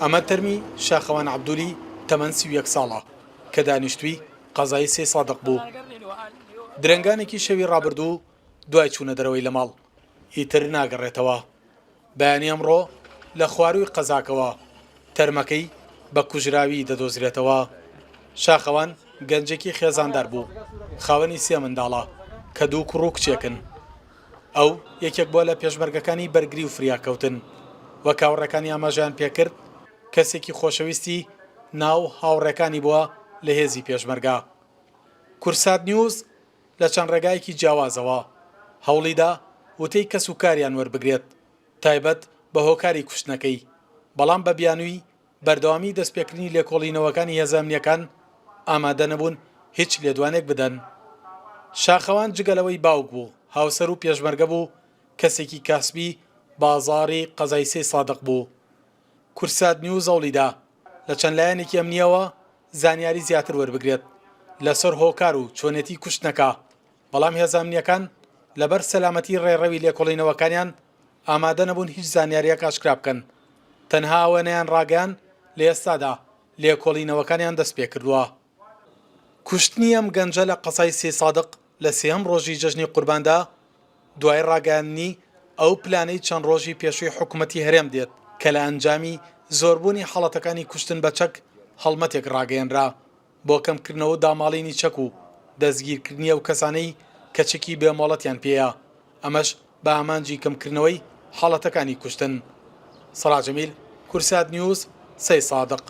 ئەمە تەرمی شاخەوان عەبدولی تەمەن 31 ساڵە کە دانیشتووی قەزای سەیسادق بوو. درەنگانێکی شەوی ڕابردوو دوای چوونە دەرەوەی لە ماڵ ئیتر ناگەڕێتەوە. بەیانی ئەمڕۆ لە خوارووی قەزاکەوە تەرمەکەی بە کوژراوی دەدۆزرێتەوە. شاخەوان گەنجێکی خێزاندار بوو، خاوەنی سێ منداڵە کە دوو کوڕ و کچێکن. ئەو یەکێک بووە لە پێشمەرگەکانی بەرگری و فریاکەوتن. وەک هاوڕێکانی ئاماژەیان پێکرد، کەسێکی خۆشەویستی ناو هاوڕێکانی بووە لە هێزی پێشمەرگە. کوردسات نیوز لە چەند ڕێگایەکی جیاوازەوە هەوڵیدا وتەی کەسوکاریان وەربگرێت تایبەت بە هۆکاری کوشتنەکەی، بەڵام بە بیانووی بەردەوامی دەستپێکردنی لێکۆڵینەوەکانی هێزە ئەمنییەکان ئامادەنەبوون هیچ لێدوانێک بدەن. شاخەوان جگە لەوەی باوک بوو، هاوسەر و پێشمەرگە بوو، کەسێکی کاسبی بازاڕی قەزای سەیسادق بوو. کوردسات نیوز هەوڵیدا لە چەند لایەنێکی ئەمنییەوە زانیاری زیاتر وەربگرێت لەسەر هۆکار و چۆنێتی کوشتنەکە، بەڵام هێزە ئەمنییەکان لەبەر سەلامەتی ڕێڕەوی لێکۆڵینەوەکانیان ئامادە نەبوون هیچ زانیارییەک ئاشکرا بکەن، تەنها ئەوەنەیان ڕاگەیاند لە ئێستادا لێکۆڵینەوەکانیان دەستپێکردووە. کوشتنی ئەم گەنجە لە قەزای سەیسادق لە سێیەم ڕۆژی جەژنی قورباندا دوای ڕاگەیاندنی ئەو پلانەی چەند ڕۆژی پێشووی حکومەتی هەرێم دێت کە لە ئەنجامی زۆربوونی حاڵەتەکانی کوشتن بە چەک هەڵمەتێک ڕاگەیەنرا بۆ کەمکردنەوە و داماڵینی چەک و دەستگیرکردنی ئەو کەسانەی کە چەکی بێ مۆڵەتیان پێیە ئەمەش بە ئامانجی کەمکردنەوەی حاڵەتەکانی کوشتن. سەڵاح جەمیل، کوردسات نیوز، سەیدسادق.